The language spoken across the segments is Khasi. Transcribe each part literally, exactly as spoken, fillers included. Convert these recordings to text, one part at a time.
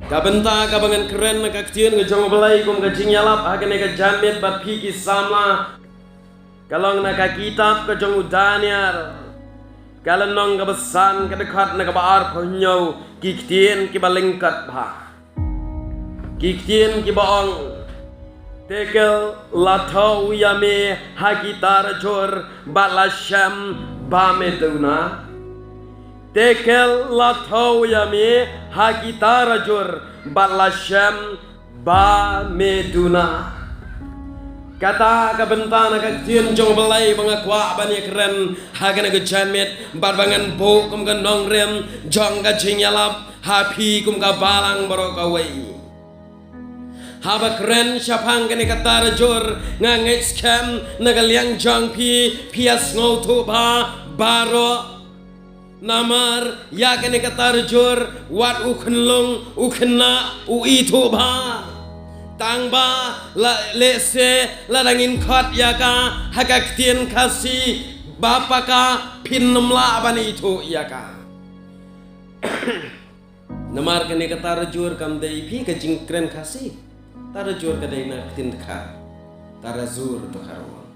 Ka bynta kaba ngan kren na ka ktien ka jong U Blei kum ka jingïalap ha kane ka janmiet bad phi ki samla, ka long na ka kitab ka jong u Daniel, ka lynnong kaba san, ka dkhot na kaba arphew hynñiew, ki ktien kiba lyngkot bha. Ki ktien kiba ong: Tekel la thew ïa me ha ki tarajur bad la shem ba me duna. Tekel la thew ïa me ha ki tarajur bad la shem ba me duna. Kata ka bynta na ka ktien jong U Blei ba nga kwah ban ïakren ha kane ka janmiet bad ba ngan buh kum ka nongrim jong ka jingïalap ha phi kum ka balang baroh kawei. Haba kren shaphang kane ka tarajur, nga ngeit skhem na ka liang jong phi, phi ïa sngewthuh bha baroh. Namar ïa kane ka tarajur, wat u khunlung, u khynnah, u ithuh bha. Tang ba la, lehse lada ngin khot ïa ka ha ka ktien Khasi, ba paka, phin nym lah ban ithuh ïa ka. Namar kane ka tarajur kam dei, phi, ka jingkren Khasi. Tarajur ka dei na ka ktien Dkhar. Tarazur ba ka ong.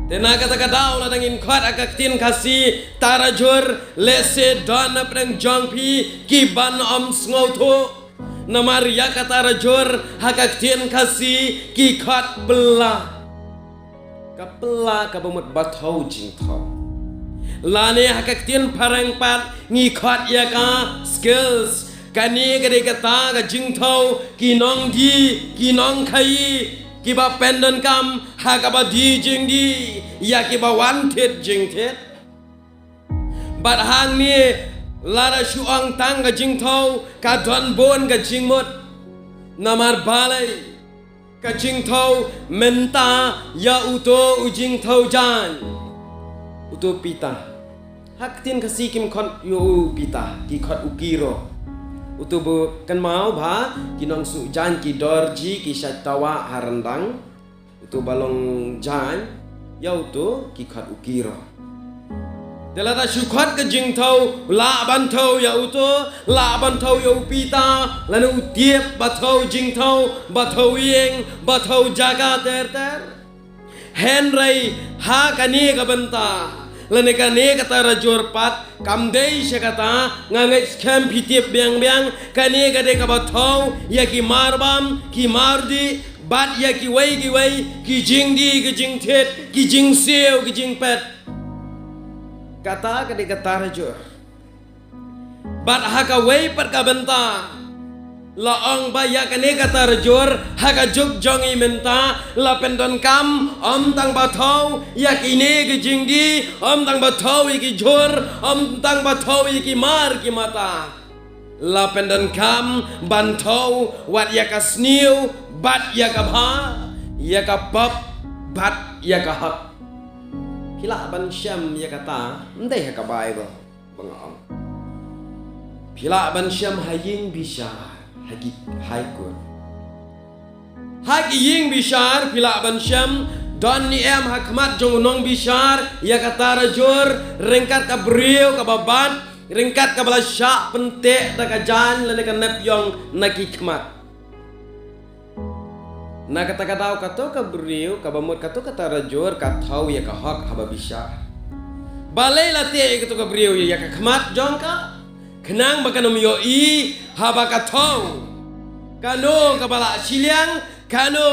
Te na kata ka daw lada ngin khot ha ka ktien Khasi tarajur, lehse don na pdeng jong phi kiban ym sngewthuh. Namar ïa ka tarajur ha ka ktien Khasi ki khot pella. Ka pella kaba mut ba thew jingthew. Lane ha ka ktien phareng pat ngi khot ïa ka skills. Kane ka dei kata ka jingthew ki nongdie, ki nongkhaii, kiba pyndonkam ha kaba die jingdie ïa kiba wan thied jingthied. Bad hangne, lada shu ong tang ka jingthew, ka don bun ka jingmut. Namar balei? Ka jingthew mynta ïa uto u jingthew jaiñ, uto u pita. Ha ka ktien Khasi kim khot ïa u pita, ki khot u kiro. Uto ba kynmaw bha ki nongsuh jaiñ, ki dorji, ki shait tawah ha ryndang. Uto ba long jaiñ, ïa uto ki khot u kiro. Te lada shu khot ka jingthew, lah ban thew ïa uto, lah ban thew ïa u pita, lane u tiep ba thew jingthew, ba thew ïing, ba thew jaka ter ter. Hynrei ha kane ka bynta, lane kane ka tarajur pat, kam dei sha kata, nga ngeit skhem phi tip biang biang, kane ka dei kaba thew ïa ki marbam, ki mardih, bad ïa kiwei kiwei ki jingdie, ki jingthied, ki jingsiew, ki jingpet. Kata ka dei ka tarajur. Bad ha kawei pat ka bynta, la ong ba ïa kane ka tarajur, ha ka juk jong ngi mynta, la pyndonkam ym tang ba thew ïa kine ki jingdie, ym tang ba thew ïa ki jhur, ym tang ba thew ïa ki mar ki mata. La pyndonkam ban thew wat ïa ka sniew, bad ïa ka bha, ïa ka pop, bad ïa ka hok. Phi lah ban shem ïa kata, ym dei ha ka Baibl ba nga ong. Phi lah ban shem ha ïing bishar, ha ki High Court. Ha ki ïing bishar phi lah ban shem, don ne em ha khmat jong u nongbishar ïa ka tarajur, ryngkat ka briew kaba bat, ryngkat kaba la shah pynteh da ka jaiñ lane ka nepïong na ki khmat. Na kata ka daw kato ka briew kaba mut kato ka tarajur ka thew ïa ka hok haba bishar. Balei la teh ïa kato ka briew ïa ka khmat jong ka? Khnang ba kan ym ïohi haba ka thew kano kaba lah shiliang, kano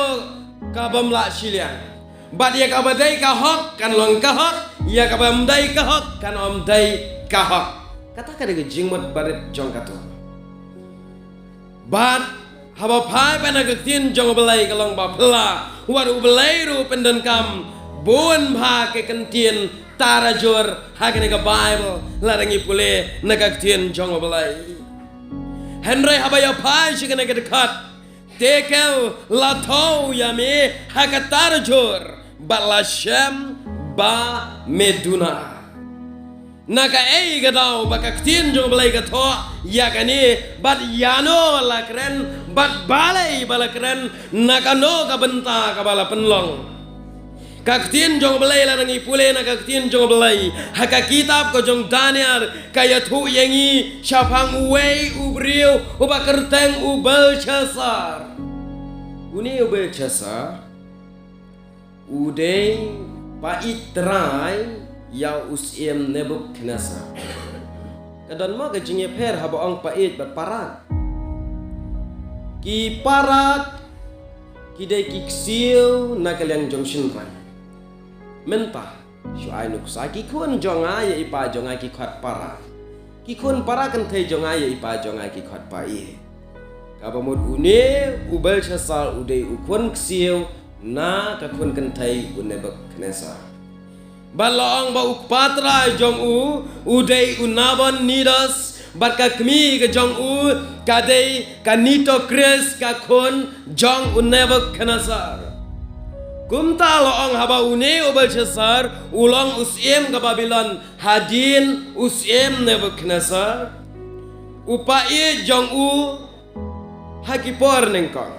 kabym lah shiliang. Bad ïa kaba dei ka hok kan long ka hok, ïa kaba ym dei ka hok kan ym dei ka hok. Kata ka dei ka jingmut barit jong kato. Bad haba phai pat na ka ktien jong U Blei ka long ba phylla, wat U Blei ruh u pyndonkam bun bha ki kyntien tarajur ha kane ka Baibl, lada ngi pule na ka ktien jong U Blei. Hynrei haba ïa phai sha kane ka dkhot, Tekel la thew ïa me ha ka tarajur, bad la shem ba me duna. Na kaei ka daw ba ka ktien jong U Blei ka thoh ïa kane, bad ïano la kren, bad balei ba la kren, na kano ka bynta kaba la pynlong? Ka ktien jong U Blei, lada ngi pule na ka ktien jong U Blei ha ka kitab ka jong Daniel, ka ïathuh ïa ngi shaphang uwei u briew uba kyrteng u Belshassar. Une u Belshassar u dei u paid trai ïa u syiem Nebukhadnezzar. Ka don mo ka jingïapher haba ong paid bad parad? Ki parad ki dei ki ksiew na ka liang jong shynrang. Mynta shu ai nuksa, ki khun jong nga ïa i pa jong nga ki khot para, ki khun para kynthei jong nga ïa i pa jong nga ki khot paid. Kaba mut une u Belshassar u dei u khun ksiew na ka khun kynthei u Nebukhadnezzar. Bad la ong ba u kpa trai jong u u dei u Nabonidus, bad ka kmie ka jong u ka dei ka Nitocris, ka khun jong u Nebukhadnezzar. Kumta la ong haba une u Belshassar u long u syiem ka Babilon hadien u syiem Nebukhadnezzar, u paid jong u ha ki por nyngkong.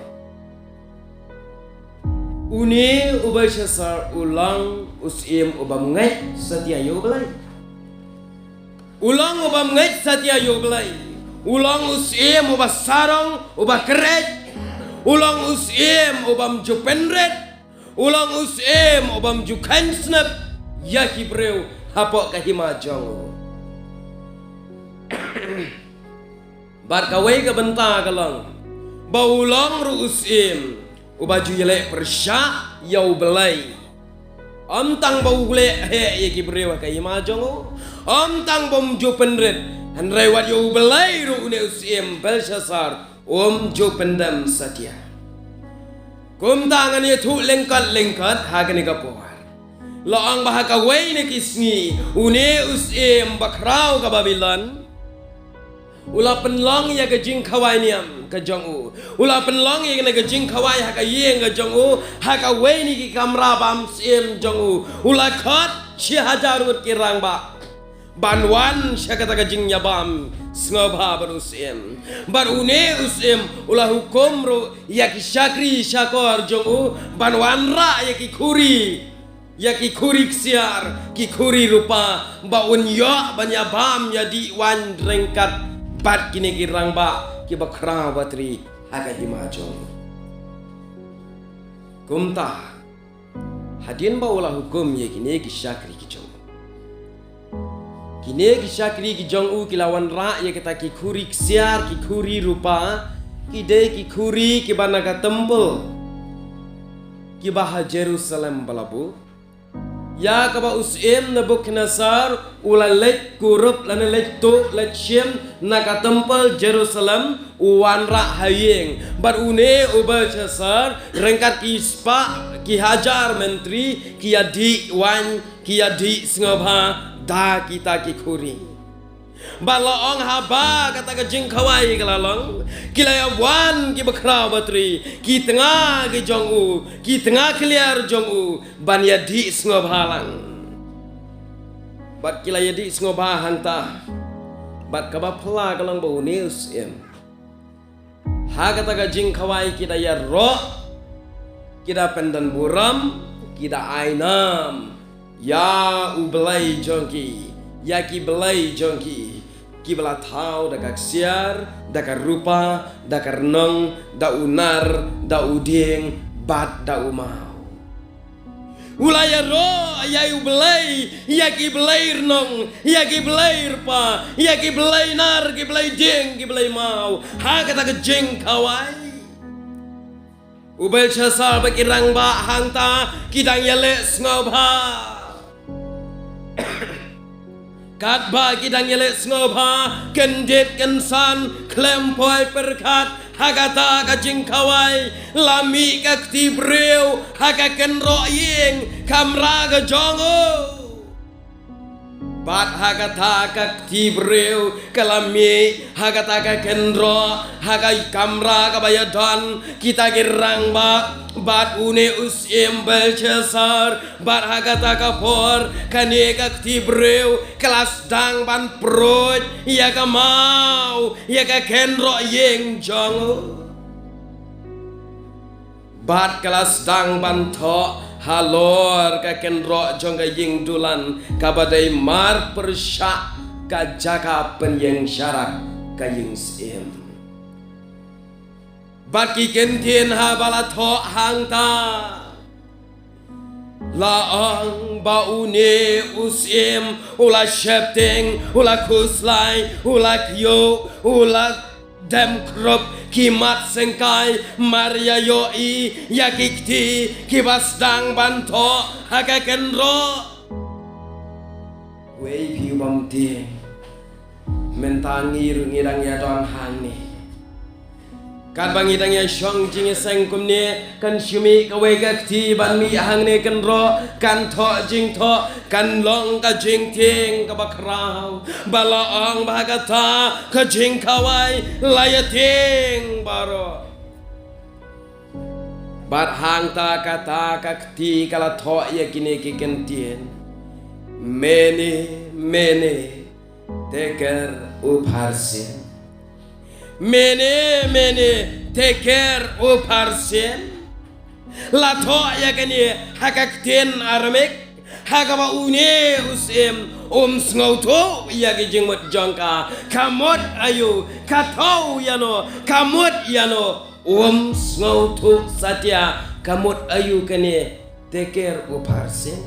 Une u Belshassar u long u syiem u bym ngeit satia ïa U Blei. U long u bym ngeit satia ïa U Blei. U long u syiem uba sarong, uba khreh. U long u syiem u bym ju pynrit. U long u syiem u bym ju kheiñ snep ïa ki briew hapoh ka hima jong u. Bad kawei ka bynta ka long ba u long ruh u syiem uba ju ïaleh pyrshah ïa U Blei. Ym tang ba u leh heh ïa ki briew ha ka hima jong u, ym tang ba um ju pynrit, hynrei wat ïa U Blei ruh une u syiem Belshassar um ju pyndem satia. Kumta ngan ïathuh lyngkot lyngkot ha kane ka por. La ong ba ha kawei na ki sngi une u syiem bakhraw ka Babilon u la pynlong ïa ka jingkhawai niam ka jong u. U la pynlong ïa kane ka jingkhawai ha ka ïing ka jong u, ha kawei na ki kamra bam syiem jong u. U la khot shi hajar ngut ki rangbah ban wan sha kata ka jingïabam sngewbha bad u syiem. Bad une u syiem u la hukum ruh ïa ki shakri shakor jong u ban wanrah ïa ki khuri, ïa ki khuri ksiar, ki khuri rupa, ba un ïoh ban ïabam ïadih waiñ ryngkat bad kine ki rangbah kiba khraw batri ha ka hima jong u. Kumta hadien ba u la hukum ïa kine ki shakri ki jong u, kine ki shakri ki jong u ki la wanrah ïa kita ki khuri ksiar, ki khuri rupa, ki dei ki khuri kiba na ka templ kiba ha Jerusalem ba la buh, ïa kaba u syiem Nebukhadnezzar u la leit kurup lane leit tuh leit shim na ka templ Jerusalem, u wanrah ha ïing. Bad une u Belshassar ryngkat ki spah ki hajar myntri ki ïadih waiñ, ki ïadih sngewbha da kita ki khuri. Bad la ong haba kata ka jingkhawai ka la long, ki la ïawan kiba khraw batri, ki tnga ki jong u, ki tnga khliar jong u, ban ïadih sngewbha lang. Bad ki la ïadih sngewbha hangta. Bad kaba phylla ka long ba une u syiem, ha kata ka jingkhawai ki da ïaroh, ki da pyndonburom, ki da ai nam ïa u blei jong ki, ïa ki blei jong ki, kiba la thaw da ka ksiar, da ka rupa, da ka rnong, da u nar, da u dieng, bad da u maw. U la ïaroh ïa u blei, ïa ki blei rnong, ïa ki blei rupa, ïa ki blei nar, ki blei dieng, ki blei maw, ha kata ka jingkhawai. U Belshassar bad ki rangbah hangta ki dang ïaleh sngewbha. Katba ki dang ïaleh sngewbha, kyndit kynsan, khlem poi pyrkhat, ha kata ka jingkhawai la mih ka kti briew ha ka kynroh ïing, kamra ka jong u. Bad ha kata ka kti briew ka la mih ha kata ka kynroh, ha ka kamra kaba ïadon kita ki rangbah bad une u syiem Belshassar. Bad ha kata ka por kane ka kti briew ka la sdang ban pruid ïa ka maw, ïa ka kynroh ïing jong u. Bad ka la sdang ban thoh halor ka kynroh jong ka ïing dulan kaba dei marpyrshah ka jaka pynïeng sharak ka ïing syiem. Bad ki kyntien haba la thoh hangta, la ong ba une u syiem u la sheptieng, u la khuslai, u la kyiuh, u la dem khrup, ki mat syngkai, mar ïa ïohi ïa ki kti kiba sdang ban thoh ha ka kynroh. Wei phi u bym tieng. Mynta ngi ruh ngi dang ïa don hangne. Katba ngi dang ïa shong jingïaseng kumne, kan shu mih kawei ka kti ban mih hangne kynroh, kan thoh jingthoh, kan long ka jingtieng kaba khraw. Ba la ong ba kata ka jingkhawai la ïa tieng baroh. Bad hangta kata ka kti ka la thoh ïa kine ki kyntien: Mene, mene, teker upharsin. Mene, mene, teker upharsin. La thoh ïa kane ha ka ktien Aramik, ha kaba une u syiem um sngewthuh ïa ka jingmut jong ka. Ka mut aïu, ka thaw ïano, ka mut ïano, um sngewthuh satia, ka mut aïu kane, teker upharsin.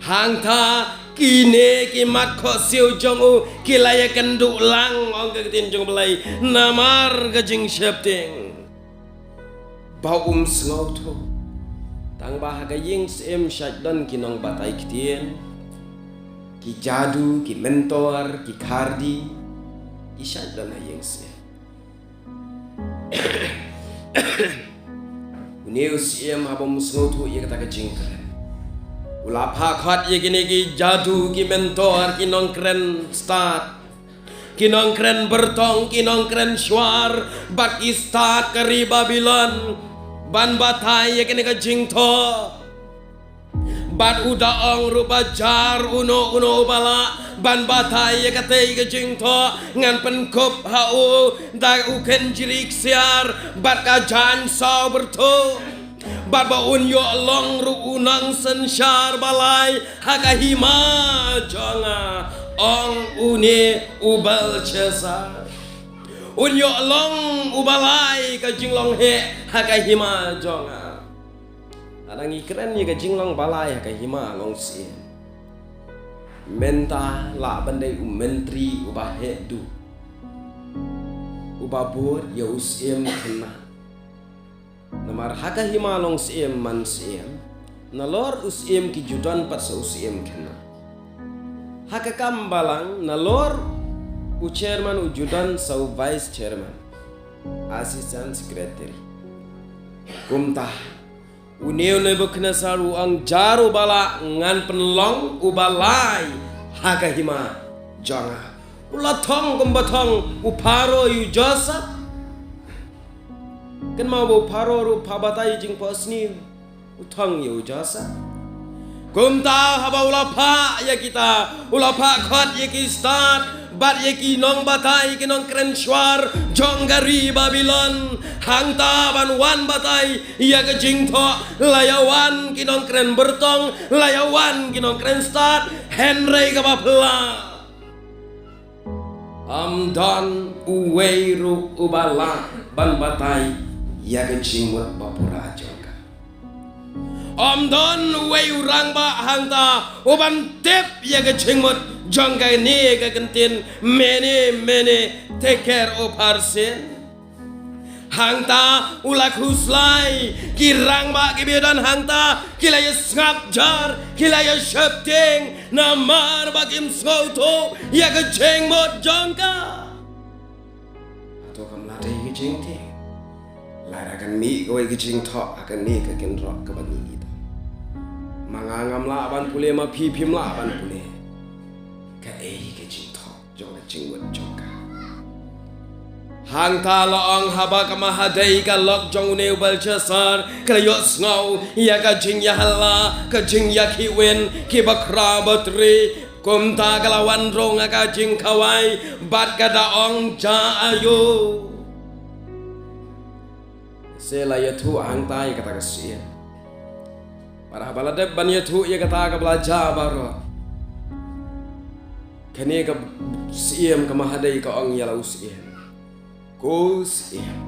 Hangta kine ki mat khohsiew jong u ki la ïakynduh lang, ong ka ktien jong U Blei, namar ka jingsheptieng. Ba um sngewthuh. Tang ba ha ka ïing syiem shait don ki nongbatai ktien, ki jadu, ki mentor, ki khardi, ki shait don ha ïing syiem. Une u syiem haba um sngewthuh ïa kata ka jingkren, u la phah khot ïa kine ki jadu, ki mentor, ki nongkren stad, ki nongkren byrtong, ki nongkren shwar, bad ki stad ka ri Babilon, ban batai ïa kane ka jingthoh. Bad u da ong ruh ba jar uno uno uba lah ban batai ïa katei ka jingthoh, ngan pynkup ha u da u kynjri ksiar bad ka jaiñ saw byrthuh. Bad ba un ïoh long ruh u nongsynshar ba lai ha ka hima jong nga, ong une u Belshassar. Un ïoh long uba lai ka jinglong heh ha ka hima jong nga. Lada ngi kren ïa ka jinglong ba lai ha ka hima long syiem, mynta lah ban dei u myntri uba heh duh, uba bud ïa u syiem khynnah. Namar ha ka hima long syiem man syiem, nalor u syiem ki ju don pat sa u syiem khynnah. Ha ka kam balang, nalor u chairman u ju don sa u vice chairman, assistant secretary. Kumta une u Nebuchadnezzar u ong, jar uba lah ngan pynlong uba lai ha ka hima jong nga. U la thong kumba thong u Pharaoh ïa u Joseph. Kynmaw ba u Pharaoh ruh u phah batai jingphohsniew, u thong ïa u Joseph. Kumta haba u la phah ïa kita, u la phah khot ïa ki stad bad ïa ki nongbatai, ki nongkren shwar jong ka ri Babilon, hangta ban wan batai ïa ka jingthoh, la ïa wan ki nongkren byrtong, la ïa wan ki nongkren stad, hynrei kaba phylla, ym don uwei ruh uba lah ban batai ïa ka jingmut ba pura jong ka. Ym don uwei u rangbah hangta uban tip ïa ka jingmut jong kane ka kyntien, mene, mene, teker upharsin. Hangta u la khuslai, ki rangbah kiba don hangta ki la ïa sngap jar, ki la ïa sheptieng, namar ba kim sngewthuh ïa ka jingmut jong ka. Hato kam lah dei ka jingtieng? Lada kan mih kawei ka jingthoh ha kane ka kynroh kaba ngi ïohi, ma nga ngam lah ban pule, ma phi phim lah ban pule, kaei ka jingthoh jong ka jingmut jong ka? Hangta la ong, haba ka mahadei ka lok jong une u Belshassar ka la ïohsngew ïa ka jingïahala, ka jingïakhih win kiba khraw batri, kumta ka la wan rung ha ka jingkhawai bad ka da ong, ja aïu? Sa la ïathuh hangta ïa kata ka sien. Haba la dep ban ïathuh ïa kata kaba la jia baroh, kane ka syiem ka Mahadev ka ong ïa la u syiem, ko syiem,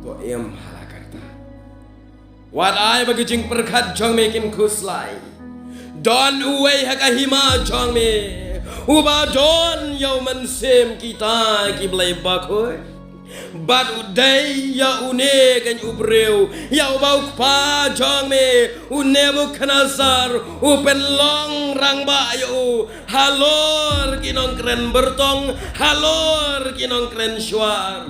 to im ha la ka rta. Wat ai ba ki jingpyrkhat jong me kin khuslai. Don uwei ha ka hima jong me uba don ïa u mynsiem kita ki blei bakhuid. Bad u dei ïa une keiñ u briew ïa uba u kpa jong me, u Nebukhadnessar, u pynlong rangbah ïa u halor ki nongkren byrtong, halor ki nongkren shuwa.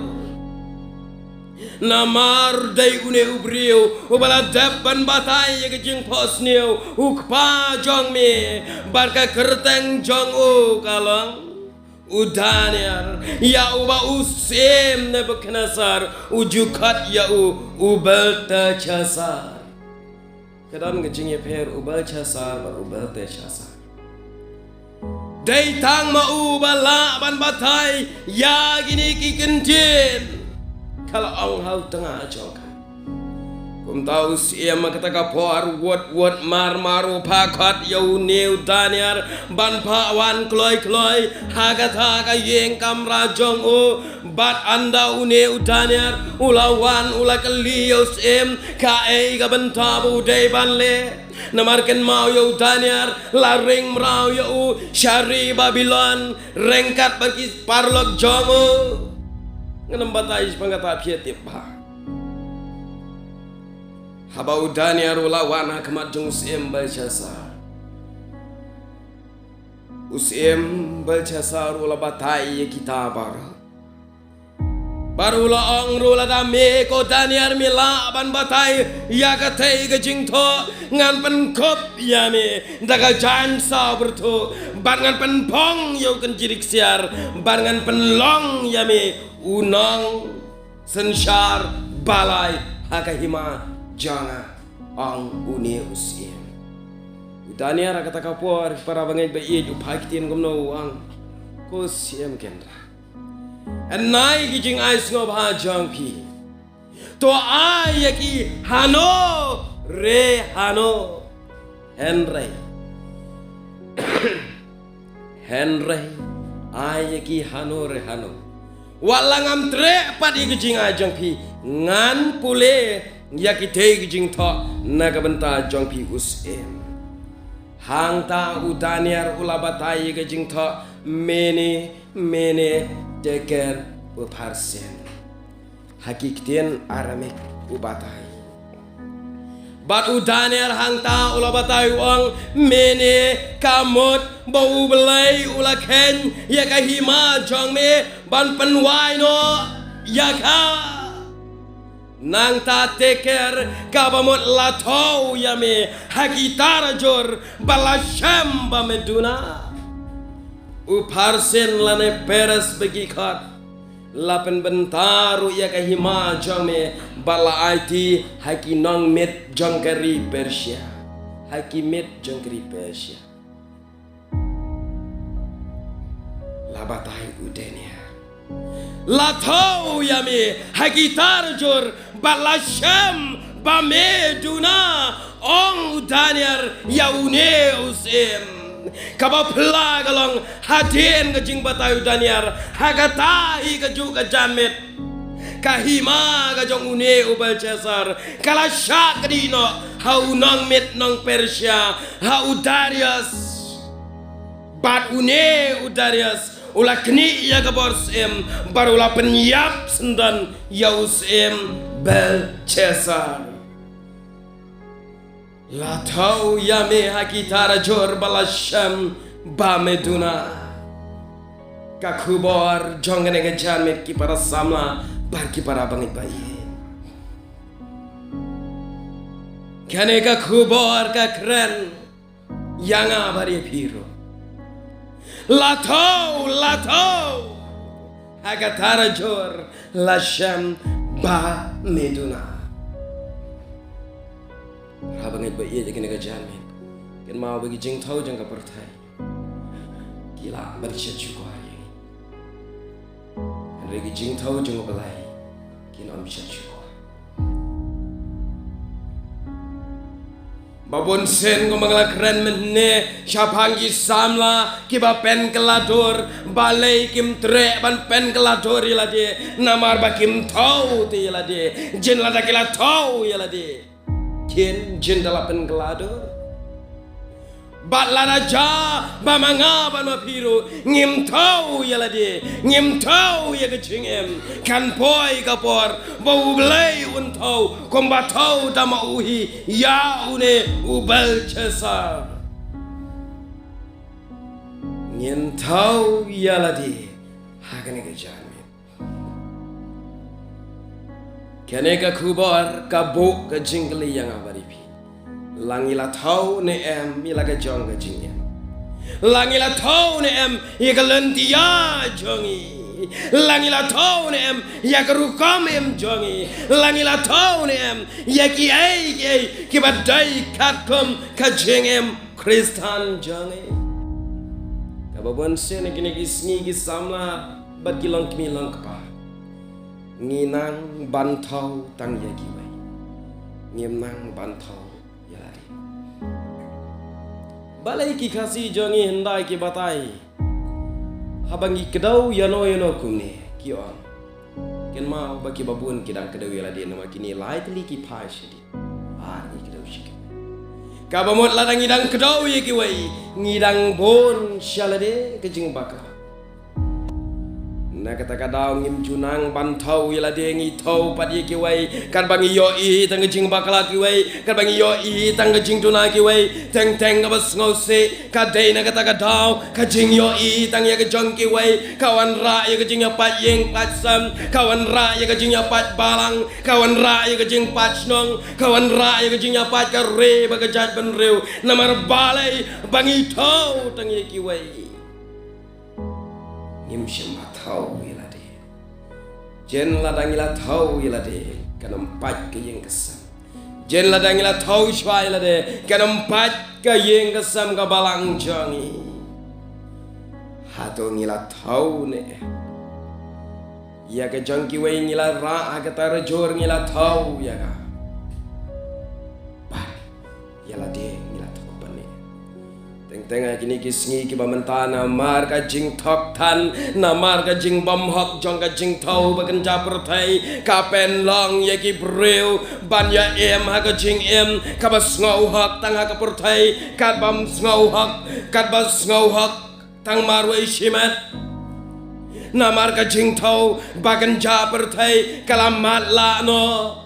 Namar dei une u briew uba la dep ban batai ïa ka jingphohsniew u kpa jong me, bad ka kyrteng jong u ka long u Daniel, ïa uba u syiem Nebukhadnessar u ju khot ïa u, u Belteshassar. Ka don ka jingïapher u Belshassar bad u Belteshassar. Dei tang ma u ba lah ban batai ïa kine ki kyntien, ka la ong ha u tnga jong ka. Kumta u syiem ha kata ka por, wut wut mar mar u phah khot ïa une u Daniel ban phah wan kloi kloi ha kata ka ïing kamra jong u. Bad ynda une u Daniel u la wan, u la kylli ïa u syiem kaei ka bynta ba u dei ban leh. Namar kynmaw, ïa u Daniel la ring mraw ïa u sha ri Babilon ryngkat bad ki paralok jong u. Ngan ym batai shaphang kata, phi tip bha. Haba u Daniel u la wan ha khmat jong u syiem Belshassar, u syiem Belshassar u la batai ïa kita baroh. Bad u la ong ruh, lada me ko Daniel me lah ban batai ïa katei ka jingthoh, ngan pynkup ïa me da ka jaiñ saw pyrthuh, bad ngan pynphong ïa u kynjri ksiar, bad ngan pynlong ïa me u nongsynshar balai ha ka hima jong nga, ong une u syiem. U Daniel ha kata ka por, para bangeit ba ïeit, u phai ktien kumno, u ong, ko syiem kynrad, nai ki jingai sngewbha jong phi, to ai ïa ki hano re hano. Hynrei, hynrei ai ïa ki hano re hano. Wat la ngam treh pat ïa ki jingai jong phi, ngan pule ïa kitei ki jingthoh na ka bynta jong phi u syiem. Hangta u Daniel u la batai ïa ka jingthoh mene mene tekel upharsin. Ha ki ktien Aramik u batai. Bad u Daniel hangta u la batai, u ong, mene ka mut ba U Blei u la kheiñ ïa ka hima jong me ban pynwai noh ïa ka. Nangta tekel kaba mut la thew ïa me ha ki tarajur ba la shem ba me duna. Upharsin lane Peres ba ki khot la pynbynta ruh ïa ka hima jong me bad la aiti ha ki nongmiet jong ka ri Persia. Ha ki miet jong ka ri Persia. La batai u Daniel, la thew ïa me ha ki tarajur bad la shem ba me duna, ong u Daniel ïa une u syiem. Kaba phylla ka long, hadien ka jingbatai u Daniel ha kata hi kajuh ka janmiet, ka hima ka jong une u Belshassar ka la shah kdih noh ha u nongmiet nong Persia, ha u Darius. Bad une u Darius u la knieh ïa ka bor syiem bad u la pynïap syndon ïa u syiem Belshassar. La thew ïa me ha ki tarajur bad la shem ba me duna. Ka khubor jong kane ka janmiet, ki para samla bad ki para bangeit ba ïeit, kane ka khubor ka kren ïa nga bad ïa phi ruh. La thew, la thew ha ka tarajur, la shem ba me duna. Para bangeit ba ïeit, ïa kane ka janmiet, kynmaw ba ki jingthew jong ka pyrthei ki lah ban shet shukor ïa ngi, hynrei ki jingthew jong U Blei kin ym shet shukor. Ba bun sien kumba nga la kren mynne shaphang ki samla kiba pynkylla dur, balei kim treh ban pynkylla dur ïa lade? Namar ba kim thaw te ïa lade. Jin lada ki la thaw ïa lade, kin jin da la pynkylla dur. Bad lada jia ba ma nga bad ma phi ruh ngim thaw ïa lade, ngim thaw ïa ka jingim, kan poi ka por ba U Blei un thaw kumba thaw da ma u hi ïa une u Belshassar. Ngin thaw ïa lade ha kane ka janmiet. Kane ka khubor ka buh ka jingkylli ïa nga bad ïa phi. La ngi la thaw ne em ïa la ka jong ka jingim? La ngi la thaw ne em ïa ka lynti ïa jong ngi? La ngi la thaw ne em ïa ka rukom im jong ngi? La ngi la thaw ne em ïa kiei kiei kiba dei katkum ka jingim Khristan jong ngi? Kaba bun sien ha kine ki sngi ki samla bad ki longkmie longkpa ngi nang ban thaw tang ïa kiwei, ngim nang ban thaw ïa lade. Balei ki Khasi jong ngi hyndai ki batai, haba ngi kdew ïano ïano kumne ki ong, kynmaw ba kiba bun ki dang kdew ïa lade namar kine lai tylli ki phai shadien. Ar ngi kdew sha kiwei. Kaba mut lada ngi dang kdew ïa kiwei, ngi dang bun sha lade ka jingbakla. Na kata ka daw ngim ju nang ban thaw ïa lade, ngi thaw pat ïa kiwei. Katba ngi ïohi tang ka jingbakla kiwei, katba ngi ïohi tang ka jingduna kiwei, teng teng kaba sngewsih ka dei na kata ka daw ka jingïohi tang ïa ka jong kiwei ka wanrah ïa ka jingïapait ïing pait sem, ka wanrah ïa ka jingïapait balang, ka wanrah ïa ka jingpait shnong, ka wanrah ïa ka jingïapait ka ri bad ka jaitbynriew. Namar balei? Ba ngi thaw tang ïa kiwei, ngim shym la thaw ïa lade. Jin lada ngi la thaw ïa lade, kan ym pait ka ïing ka sem. Jin lada ngi la thaw shuwa ïa lade, kan ym pait ka ïing ka sem ka balang jong ngi. Hato ngi la thaw ne em? Ïa ka jong kiwei ngi la rah ha kata rajur, ngi la thaw ïa ka. Bad ïa lade ngi la thaw ban ne em? Teng teng ha kine ki sngi kiba mynta, namar ka jingthok than, namar ka jingbymhok jong ka jingthaw ba kynja pyrthei, ka pynlong ïa ki briew ban ïa im ha ka jingim kaba sngewhok tang ha ka pyrthei, katba sngewhok, katba sngewhok tang marwei shimet. Namar ka jingthaw ba kynja pyrthei ka la matlah noh.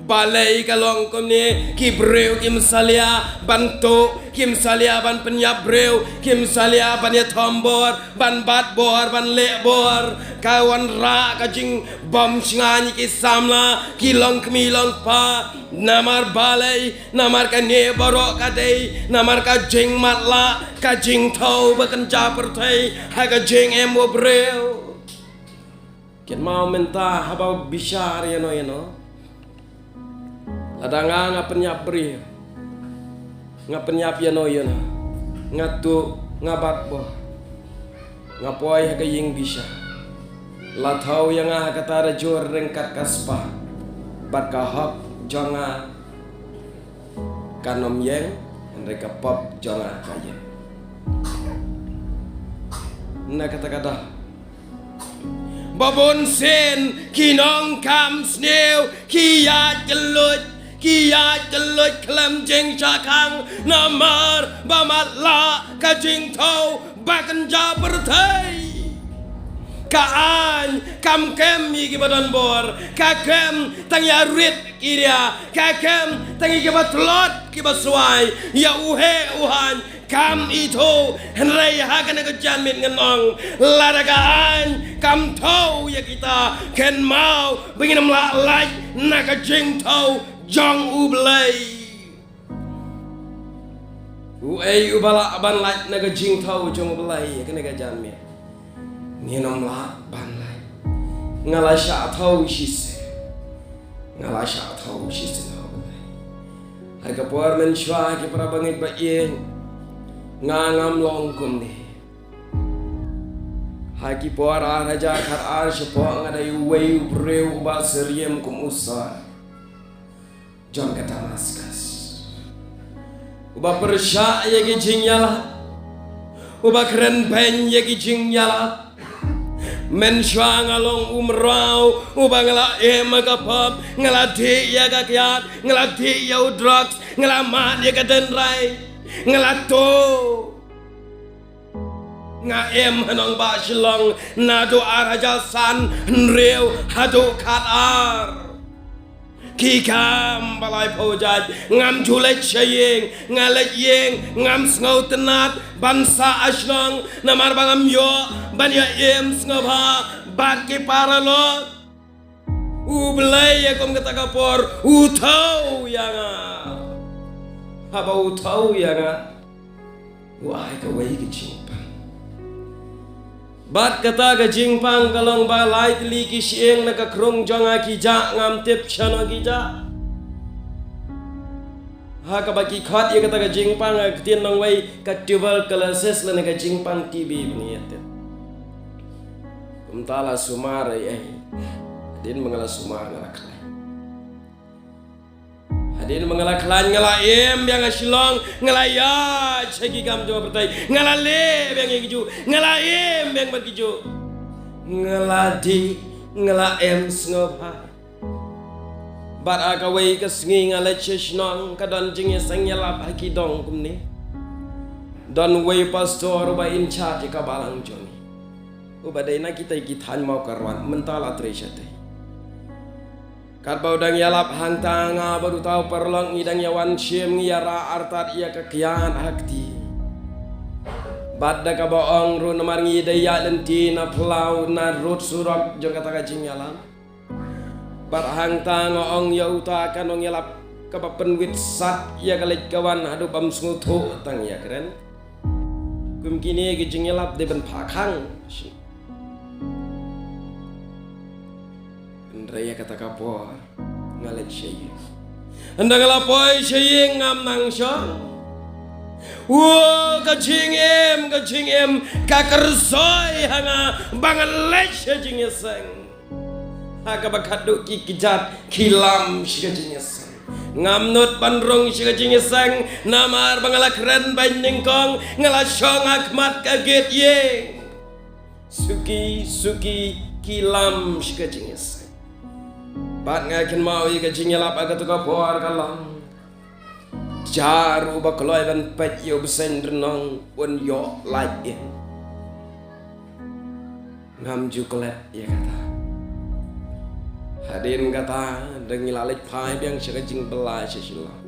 Balei ka long kumne? Ki briew kim salia ban tuh, kim salia ban pynïap briew, kim salia ban ïathombor, ban bat bor, ban leh bor. Ka wanrah ka jingbymshngaiñ ïa ki samla, ki longkmie longkpa. Namar balei? Namar kane baroh ka dei namar ka jingmatlah, ka jingthaw ba kynja pyrthei ha ka jingim u briew. Kynmaw mynta haba bishar ïano ïano, lada nga nga pynïap briew, nga pynïap ïano ïano, nga tuh, nga bat bor, nga poi ha ka ïing bishar, la thaw ïa nga ha kata rajur ryngkat ka spah, bad ka hok jong nga kan ym ïeng, hynrei ka pop jong nga ka ïeng. Na kata ka daw, ba bun sien ki nongkam sniew ki ïaid kylluid, ki ïaid kylluid khlem jingshah khang namar ba matlah ka jingthaw ba kynja pyrthei. Ka aiñ kam kem ïa kiba don bor, ka kem tang ïa rit ki ria, ka kem tang ïa kiba tlot kiba swai, ïa u heh u haiñ kam ithuh. Hynrei ha kane ka janmiet ngan ong, lada ka aiñ kam thaw ïa kita, kynmaw ba ngin ym lah lait na ka jingthaw jong U Blei. Uei uba lah ban lait na ka jingthaw jong U Blei ha kane ka janmiet? Ngin ym lah ban lait. Nga la shah thaw shisien. Nga la shah thaw shisien ha U Blei. Ha ka por mynshuwa ki para bangeit ba ïeit, nga ngam long kumne. Ha ki por ar hajar khatar shapoh nga dei uwei u briew uba syriem kum u sor jong ka Damascus. Uba pyrshah ïa ki jingïalap, uba kren beiñ ïa ki jingïalap. Mynshuwa nga long u mraw uba nga la im ha ka pop, nga la dih ïa ka kiad, nga la dih ïa u drugs, nga la mad ïa ka dendrai, nga la to. Nga im ha nongbah Shillong naduh ar hajar san, hynriew haduh khatar. Ki kam ba laiphew jait, ngam ju leit sha ïing, nga leit ïing, ngam sngewtynnat ban sah ha shnong, namar ba ngam ïoh ban ïa im sngewbha bad ki paralok. U Blei ïa kum kata ka por u thaw ïa nga. Haba u thaw ïa nga, u ai kawei ka jingpang. Bad kata ka jingpang ka long ba lai tylli ki shyieng na ka krung jong nga ki jah, ngam tip shano ki jah. Ha kaba ki khot ïa kata ka jingpang ha ka ktien nongwei ka tuberculosis lane ka jingpang T B ba ngi ïatip. Kumta la sumar ei ei. Hadien ba nga la sumar nga la khlaiñ. Hadien ba nga la khlaiñ nga la im biang ha Shillong, nga la ïaid sha ki kam jong ka pyrthei, nga la leh biang ïa ki juh, nga la im biang bad ki juh. Nga la dih, nga la im sngewbha. Bad ha kawei ka sngi nga leit sha shnong, ka don jingïaseng ïalap ha ki dong kumne. Don uwei u pastor uba in charge ïa ka balang jong ngi, uba dei na kita ki thaiñ Mawkyrwat, mynta la trei shatei. Katba u dang ïalap hangta, nga bad uta u paralok ngi dang ïawan shim, ngi ïarah artat ïa ka kiad ha kti. Bad da kaba ong ruh namar ngi dei ïaid lynti na phyllaw na rud surok jong kata ka jingïalap. Bad hangta nga ong ïa uta ka nongïalap kaba pynwit sat ïa ka leit ka wan haduh bym sngewthuh tang ïakren. Kum kine ki jingïalap dei ban phah khang. Hynrei ïa kata ka por nga leit sha ïing. Ynda nga la poi sha ïing ngam nang shong. Wo, ka jingim, ka jingim ka kyrsoi ha nga ba nga leit sha jingïaseng. Ha kaba khadduh ki kjat ki lam sha ka jingïaseng. Ngam nud ban rung sha ka jingïaseng, namar ba nga la kren beiñ nyngkong, nga la shong ha khmat ka gate ïing. Suki suki ki lam sha ka jingïaseng. Bad nga kynmaw ïa ka jingïalap ha kata ka por ka long. Jar uba kloi ban peit ïa u bseiñ rnong un ïoh lait in. Ngam ju klet ïa kata. Hadien kata da ngi la leit phai biang sha ka jingbylla sha Shillong.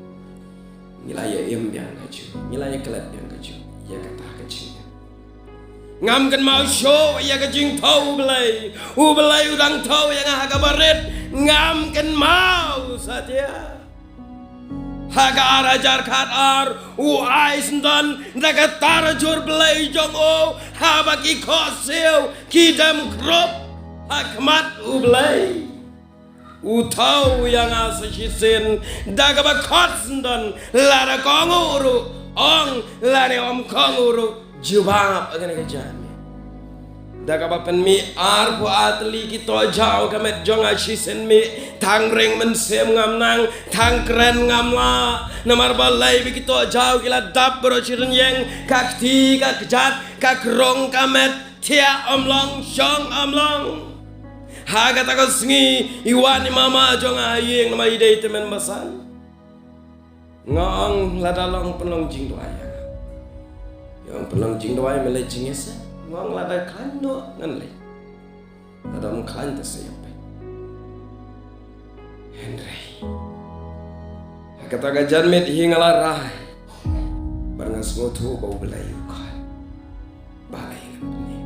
Ngi la ïa im biang kajuh, ngi la ïa klet biang kajuh ïa kata ka jingim. Ngam kynmaw shuh ïa ka jingthaw U Blei. U Blei u dang thaw ïa nga ha kaba rit. Ngam kynmaw satia. Ha ka ar hajar khatar u ai syndon da ka tarajur Blei jong u, haba ki khohsiew ki dem krup ha khmat U Blei. U thaw ïa nga sa shisien da kaba khot syndon, lada ka ong u ruh ong, lada ym ka ong u ruh jubab, ha kane ka janmiet. Da kaba pynmih arphew ar tylli ki tohjaw ka met jong nga shisien mih, thang ring mynsiem ngam nang, thang kren ngam lah. Namar balei ba ki tohjaw ki la dap baroh shi rynïeng, ka kti ka kjat, ka krong ka met, thiah ym long, shong ym long. Ha kata ka sngi i wan i mama jong nga ha ïing namar i dei tymmen basan. Nga ong lada long pynlong jingduwai ïa nga. Ïa ong pynlong jingduwai me leit jingïaseng. Nga ong lada khlaiñ noh ngan leit. Lada ym khlaiñ te sa ïa peit. Hynrei ha kata ka janmiet hi nga la rai. Bad nga sngewthuh ba U Blei u khot. Balei ngan pyneh?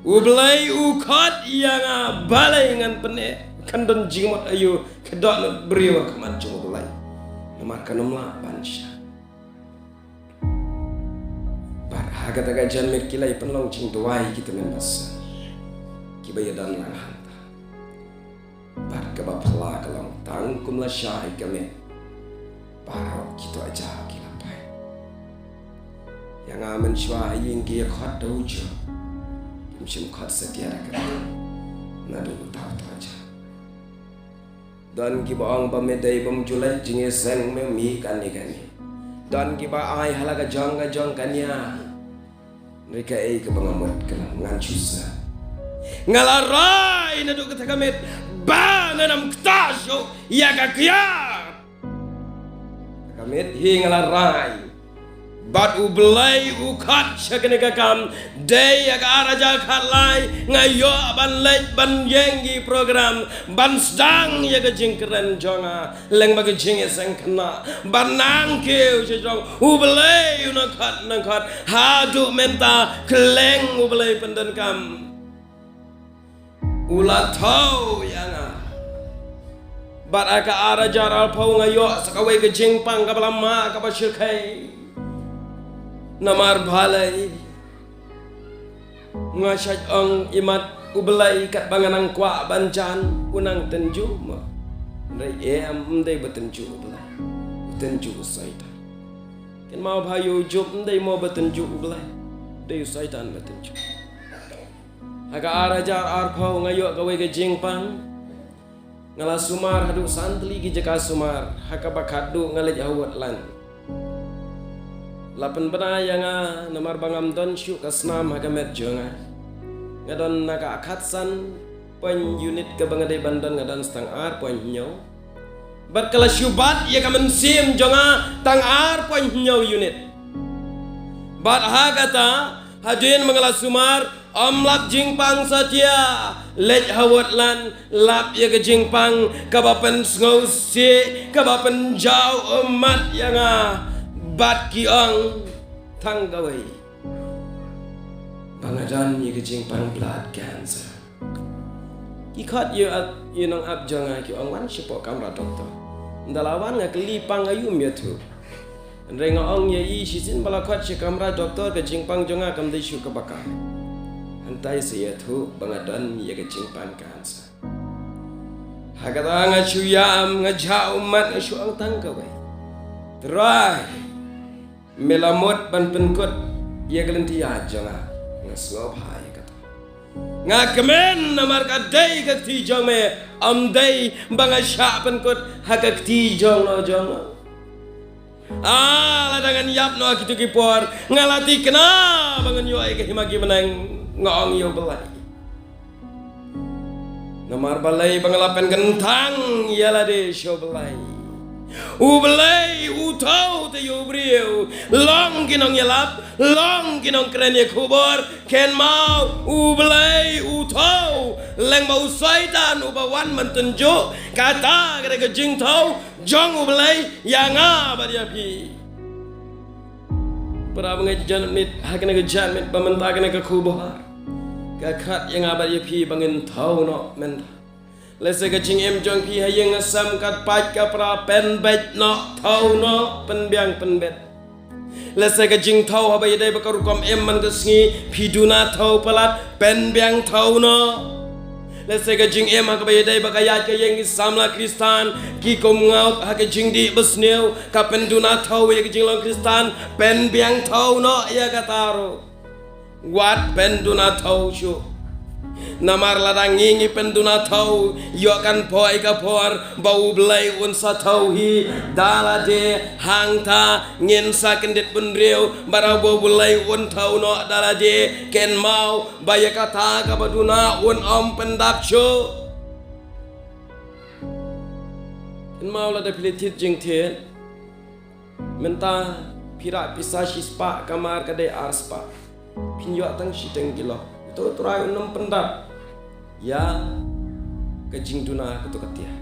U Blei u khot ïa nga, balei ngan pyneh? Kan don jingmut aïu ka dohnud briew ha khmat jong U Blei? Namar kan ym lah ban shah. Bad ha kata ka janmiet ki la ïa pynlong jingduwai ki tymmen basan kiba ïa don lang hangta. Bad kaba phylla ka long tang kum lashai ka miet, baroh ki tohjaw ki la pait. Ïa nga mynshuwa ha ïing ki ïa khot da u juh, kim shym khot satia da ka rta naduh uta u tohjaw. Don kiba ong ba me dei bym ju leit jingïaseng me mih kane kane. Don kiba ai ha la ka jong ka jong ka nia. Hynrei kaei kaba nga mut ka ngan shu sngew. Nga la rai naduh kata ka miet ba ngan ym ktah shuh ïa ka kiad. Ka miet hi nga la rai. Bad U Blei u khot sha kane ka kam. Dei ïa ka ar hajar khatlai nga ïoh ban leit ban ïeng ki program ban sdang ïa ka jingkren jong nga. Leng ba ka jingïaseng khynnah ba nang kiew sha jong U Blei u nang khot nang khot. Haduh mynta kylleng U Blei pyndonkam. U la thew ïa nga. Bad ha ka ar hajar arphew nga ïoh sa kawei ka jingpang kaba la mad kaba shyrkhei. Namar balei? Nga shait ong imat U Blei katba nga nang kwah ban jan u nang tynjuh mo. Hynrei em, ym dei ba tynjuh U Blei. U tynjuh u Soitan. Kynmaw ba ha ïew Job ym dei mo ba tynjuh U Blei. Dei u Soitan ba tynjuh. Ha ka ar hajar arphew nga ïoh kawei ka jingpang. Nga la sumar haduh san tylli ki jaka sumar, ha kaba khatduh nga leit ha ward lan. La pynbna ïa nga namar ba ngam don shuh ka snam ha ka met jong nga. Nga don na ka khatsan point unit kaba nga dei ban don nga don sa tang ar point hynñiew. Bad ka la shu bat ïa ka mynsiem jong nga tang ar point hynñiew unit. Bad ha kata hadien ba nga la sumar Ym lap jingpang satia, leit ha ward lan, lap ïa ka jingpang kaba pynsngewsih, kaba pynjaw ummat ïa nga. Bad ki ong tang kawei ba nga don ïa ka jingpang blood cancer. Ki khot ïa u nongap jong nga, ki ong wan shapoh kamra doktor. Ynda la wan nga kylli pang, aïu ym ïathuh. Hynrei nga ong ïa i, shisien ba la khot sha kamra doktor ka jingpang jong nga kam dei shuh kaba kha. Hynrei sa ïathuh ba nga don ïa ka jingpang cancer. Ha kata nga shu ïam, nga jah ummat, nga shu ong tang kawei. Trai, me la mut ban pynkut ïa ka lynti jong nga. Nga sngewbha ïa kata. Nga kmen namar ka dei ka kti jong me, ym dei ba nga shah pynkut ha ka kti jong no jong no. Ah, lada ngan ïap noh ha kito ki por, nga la thikna ba ngan ïoh ïa ka hima ki bneng, nga ong ïa U Blei. Namar balei ba nga la pynkyntang ïa lade sha U Blei. U Blei u thew te ïa u briew, long ki nongïalap, long ki nongkren ïa khubor, kynmaw U Blei u thew, lyngba u Soitan uba wan ban tynjuh, kata ka dei ka jingthew jong U Blei ïa nga bad ïa phi. Para bangeit, janmiet, ha kane ka janmiet ba mynta kane ka khubor ka khot ïa nga bad ïa phi ba ngin thew noh mynta. Lehse ka jingim jong phi ha ïing ha sem, ka pait ka pra, pynbeit noh, thew noh, pynbiang pynbeit. Lehse ka jingthew haba ïadei bad ka rukom im man ka sngi, phi duna thew palat, pynbiang thew noh. Lehse ka jingim ha kaba ïadei bad ka ïaid ka ïeng ki samla Khristan, ki kum ngop ha ka jingdih basniew, ka pynduna thew ïa ka jinglong Khristan, pynbiang thew noh ïa kata ruh. Wat pynduna thew shuh. Namar lada ngi ngi pynduna thew, ïoh kan poi ka por ba U Blei un sa thew hi da lade, hangta ngin sa kyndit bynriew, bad haba U Blei un thew noh da lade, kynmaw ba ïa kata kaba duna un ym pyndap shuh. Kynmaw lada phi leit thied jingthied. Mynta phi rah pisa shispah, kamar ka dei arspah. Phin ïoh tang shiteng kilo. Uto U Trai un ym pyndap ïa ka jingduna kato ka tiar.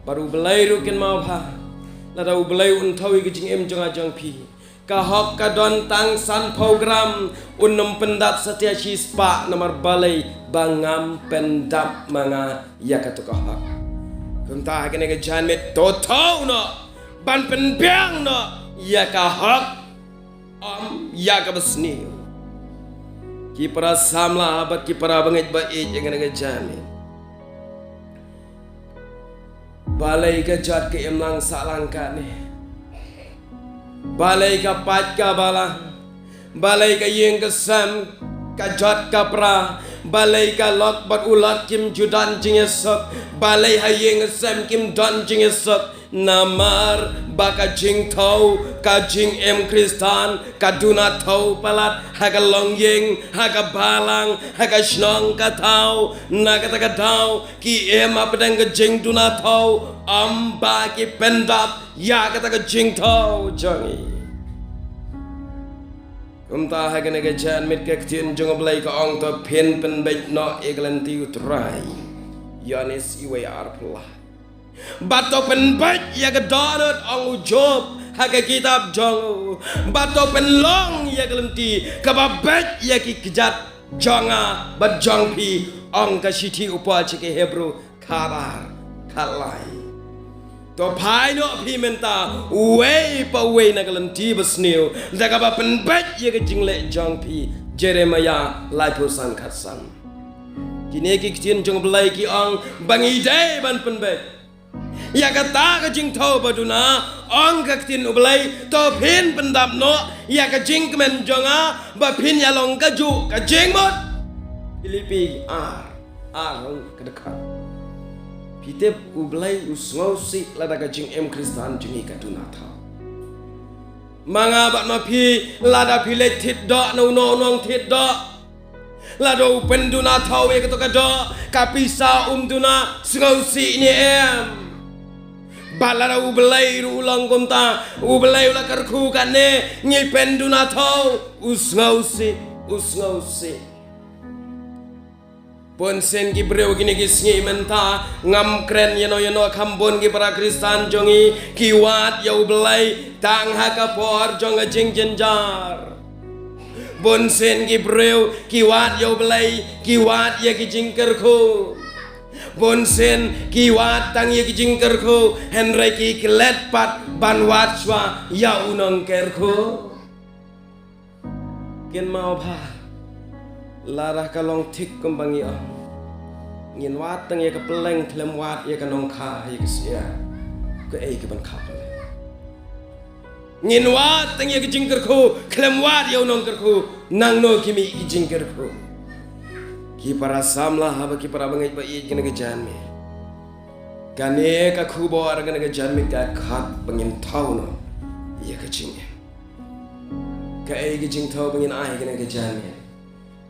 Bad U Blei ruh kynmaw bha. Lada U Blei un thew ïa ka jingim jong nga jong phi, ka hok ka don tang sanphew gram, un ym pyndap satia shispah, namar balei ba ngam pyndap ma nga ïa kato ka hok. Kumta ha kane ka janmiet to thew noh ban pynbiang noh ïa ka hok, ym ïa ka basniew. Ki para samla bad ki para bangeit ba ïeit, ïa kane ka janmiet, balei ka jot ka imlang sahlang kane? Balei ka pait ka balang? Balei ka ïing ka sem ka jot ka pra, balei ka lok bad u lot kim ju don jingïasuk, balei ha ïing sem kim don jingïasuk, namar ba ka jingthew, ka jingim Khristan, ka duna thew palat, ha ka longïing, ha ka balang, ha ka shnong ka thaw, na kata ka daw, ki im hapdeng ka jingduna thew, ym ba ki pyndap ïa kata ka jingthew jong ngi. Kumta ha kane ka janmiet ka ktien jong U Blei ka ong to phin pynbeit noh ïa ka lynti U Trai. Ïoannis uwei arphew lai. Bad to pynbeit ïa ka dohnud ong u Job ha ka kitab jong u. Bad to pynlong ïa ka lynti kaba beit ïa ki kjat jong nga bad jong phi ong ka shithi u Paul sha ki Hebru khatar khatlai. To phai noh phi mynta uwei pa uwei na ka lynti basniew da kaba pynbeit ïa ka jingleh jong phi. Jeremiah laiphew san khatsan. Kine ki ktien jong U Blei ki ong ba ngi dei ban pynbeit ïa kata ka jingthew ba duna, ong ka ktien U Blei, to phin pyndap noh ïa ka jingkmen jong nga ba phin ïalong kajuh ka jingmut. Philippi ar, ar hong ka dkhot. Phi tip U Blei u sngewsih lada ka jingim Khristan jong ngi ka duna thew. Ma nga bad ma phi, lada phi leit thied doh na uno u nongthied doh, lada u pynduna thew ïa kato ka doh, ka pisa um duna, sngewsih ne em? Bad lada U Blei ruh u long kumta, U Blei u la kyrkhu kane, ngi pynduna thew, u sngewsih, u sngewsih. Bun sien ki briew kine ki sngi mynta ngam kren ïano ïano, kham bun ki para Khristan jong ngi ki wad ïa U Blei tang ha ka por jong ka jingjynjar. Bun sien ki briew ki wad ïa U Blei, ki wad ïa ki jingkyrkhu. Bun sien ki wad tang ïa ki jingkyrkhu, hynrei ki klet pat ban wad shuwa ïa u nongkyrkhu. Kynmaw bha, lada ka long thik kumba ngi ong, ngin wad tang ïa ka pylleng khlem wad ïa ka nongkha ïa ka syiar, kaei kaban kha pylleng? Ngin wad tang ïa ka jingkyrkhu khlem wad ïa u nongkyrkhu, nangno ki mih ki jingkyrkhu? Ki para samla haba ki para bangeit ba ïeit, kane ka janmiet, kane ka khubor kane ka janmiet ka khot ba ngin thew noh ïa ka jingim. Kaei ka jingthew ba ngin ai kane ka janmiet?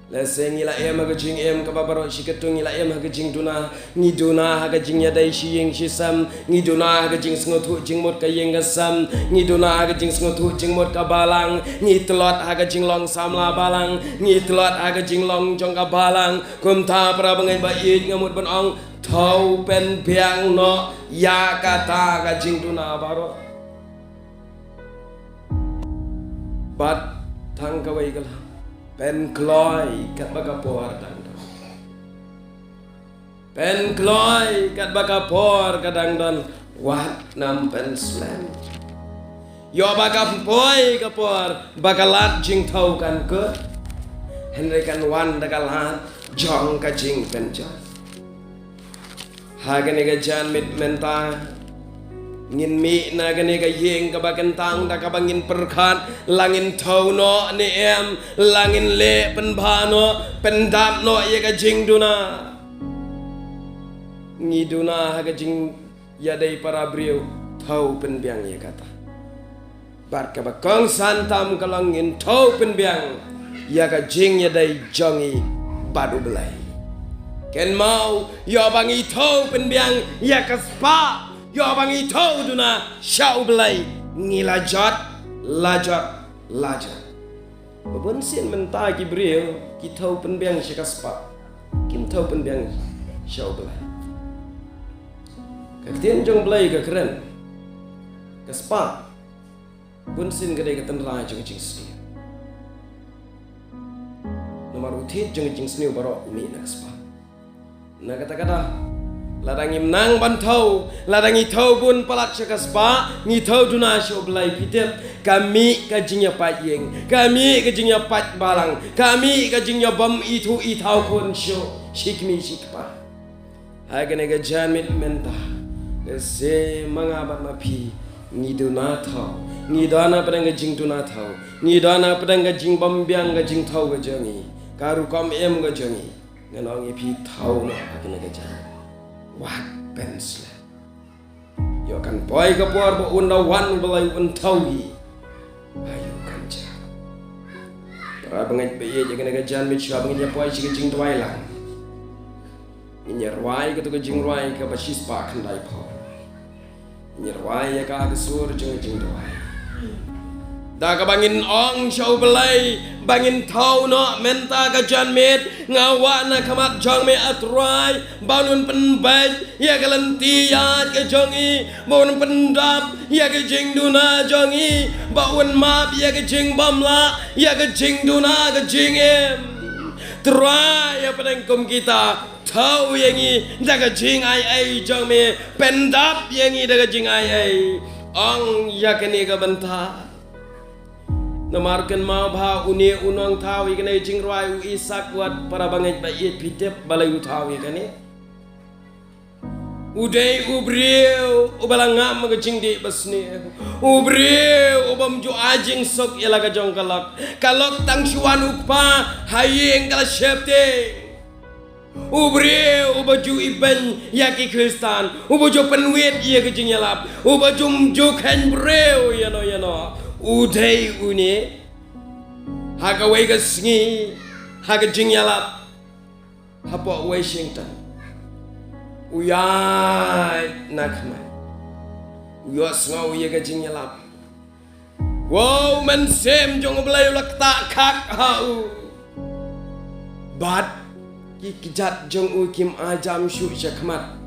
Lehse ngi la im ha ka jingim kaba baroh shi katto, ngi la im ha ka jingduna, ngi duna ha ka jingïadei shi ïing shi sem, ngi duna ha ka jingsngewthuh jingmut ka ïing ka sem, ngi duna ha ka jingsngewthuh jingmut ka balang, ngi tlot ha ka jinglong samla balang, ngi tlot ha ka jinglong jong ka balang. Kumta para bangeit ba ïeit, nga mut ban ong, thew pynbiang noh ïa kata ka jingduna baroh. Bad tang kawei ka lam, pynkloi katba ka por dang don. Pynkloi katba ka por ka dang don, wat nang pynslem. Ïoh ba kan poi ka por ba ka lad jingthew kan kut, hynrei kan wan da ka lad jong ka jingpynjot. Ha kane ka janmiet mynta, ngin mih na kane ka ïing kaba kyntang da kaba ngin pyrkhat, la ngin thew noh ne em, la ngin leh pynbha noh, pyndap noh ïa ka jingduna. Ngi duna ha ka jingïadei para briew, thew pynbiang ïa kata. Bad kaba kongsan tam ka long ngin thew pynbiang ïa ka jingïadei jong ngi bad U Blei. Kynmaw, ïoh ba ngi thew pynbiang ïa ka spah, ïoh ba ngi thew duna sha U Blei, ngi la jot, la jot, la jot. Ba bun sien mynta ki briew ki thew pynbiang sha ka spah, kim thew pynbiang sha U Blei. Ka ktien jong U Blei ka kren, ka spah bun sien ka dei ka tynrai jong ka jingsniew. Namar u thied jong ka jingsniew baroh u mih na ka spah. Na kata ka daw, lada ngim nang ban thew, lada ngi thew bun palat sha ka spah, ngi thew duna sha U Blei, phi tip, ka mih ka jingïapait ïing, ka mih ka jingïapait balang, ka mih ka jingïabym ithuh ithaw khun shuh shi kmie shi kpa. Ha kane ka janmiet mynta, ka shisha ma nga bad ma phi, ngi duna thew, ngi don hapdeng ka jingduna thew, ngi don hapdeng ka jingbymbiang ka jingthew ka jong ngi. ka rukom im ka jong ngi. Ngan ong ïa phi, thaw noh ha kane ka jingim. Wat pynslem. Ïoh kan poi ka por ba un da wan U Blei un thaw hi. Aïu kan jia. Para bangeit ba ïeit, ïa kane ka janmiet shuwa ba ngin ïa poi sha ka jingduwai lang, ngin ïa rwai kato ka jingrwai kaba shispah khyndai phew. Ngin ïa rwai ïa ka ha ka sur jong ka jingduwai. Da kaba ngin ong sha U Blei ba ngin thaw noh mynta ka janmiet, nga wad na khmat jong me A Trai, ba un pynbeit ïa ka lynti ïaid ka jong ngi, ba un pyndap ïa ka jingduna jong ngi, ba un map ïa ka jingbymlah, ïa ka jingduna ka jingim. Trai, ïa pdeng kum kita, thaw ïa ngi da ka jingai ei jong me, pyndap ïa ngi da ka jingai ei. Ong ïa kane ka bynta. Namar kynmaw ba une u nongthaw ïa kane ka jingrwai, u Isak, wat para bangeit ba ïeit, phi tip balei u thaw ïa kane. U dei u briew uba la ngam ka jingdih basniew. U briew u bym ju ai jingsuk ïa la ka jong ka lok. Ka lok tang shu wan u kpa ha ïing ka la sheptieng. U briew uba ju ibeiñ ïa ki Khristan, uba ju pynwit ïa ka jingïalap, uba jum ju kheiñ briew ïano ïano. U dei une. Ha kawei ka sngi, ha ka jingïalap hapoh Washington, u ïaid na khmat, u ïohsngew ïa ka jingïalap. Wow, Mynsiem jong U Blei u la ktah khak ha u. Bad ki kjat jong u kim ai jam shuh sha khmat.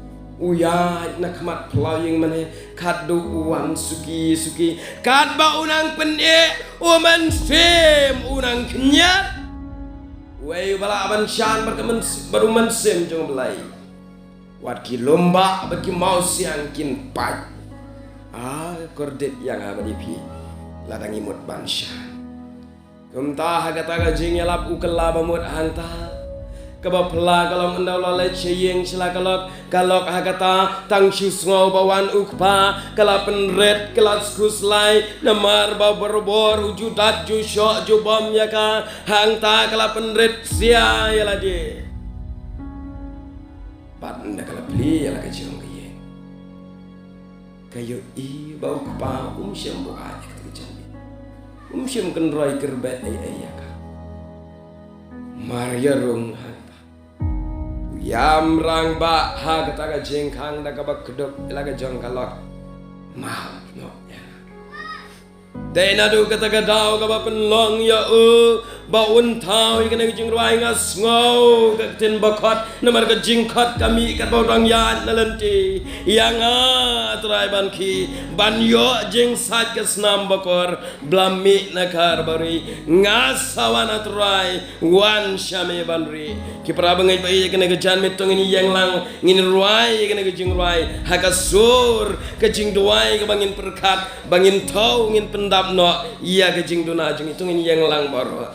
U ïaid na khmat phyllaw ïing mane, khadduh u wan suki suki. Katba u nang pyneh, u Mynsiem u nang khynñiat. Wei uba lah ban shad bad ka myns-, bad u Mynsiem jong U Blei. Wat ki lum bah bad ki mawsiang kin pait. Ah, kordit ïa nga bad ïa phi, lada ngi mut ban shad. Kumta ha kata ka jingïalap u kylla ba mut hangta. Kaba phylla ka long ynda u la leit sha ïing sha la ka lok. Ka lok ha kata tang shu sngew ba wan u kpa, ka la pynrit, ka la khuslai, namar ba barabor u ju dat ju shoh ju bom ïa ka. Hangta ka la pynrit sia ïa lade. Bad ynda ka la plie ïa la ka jong ka ïing, ka ïohi ba u kpa um shym buh ïa kata ka jingmut. Um shym kynroi kyrbet ei ei ïa ka. Mar ïa rung hangta, u ïam rangbah ha kata ka jingkhang da kaba kdup ïa la ka jong ka lok. Map noh ïa nga. Dei naduh kata ka daw kaba pynlong ïa u ba un thaw ïa kane ka jingrwai, nga sngew ka ktien ba khot, namar ka jingkhot ka mih katba u dang ïaid na lynti. Ïa nga Trai ban khie, ban ïoh jingsait ka snam bakor, ba la mih na ka arbory. Nga sa wan A Trai, wan sha me ban rieh. Ki para bangeit ba ïeit, ïa kane ka janmiet to ngin ïeng lang, ngin rwai ïa kane ka jingrwai ha ka sur ka jingduwai kaba ngin pyrkhat ba ngin thaw, ngin pyndap noh ïa ka jingduna jong ngi. To ngin ïeng lang baroh.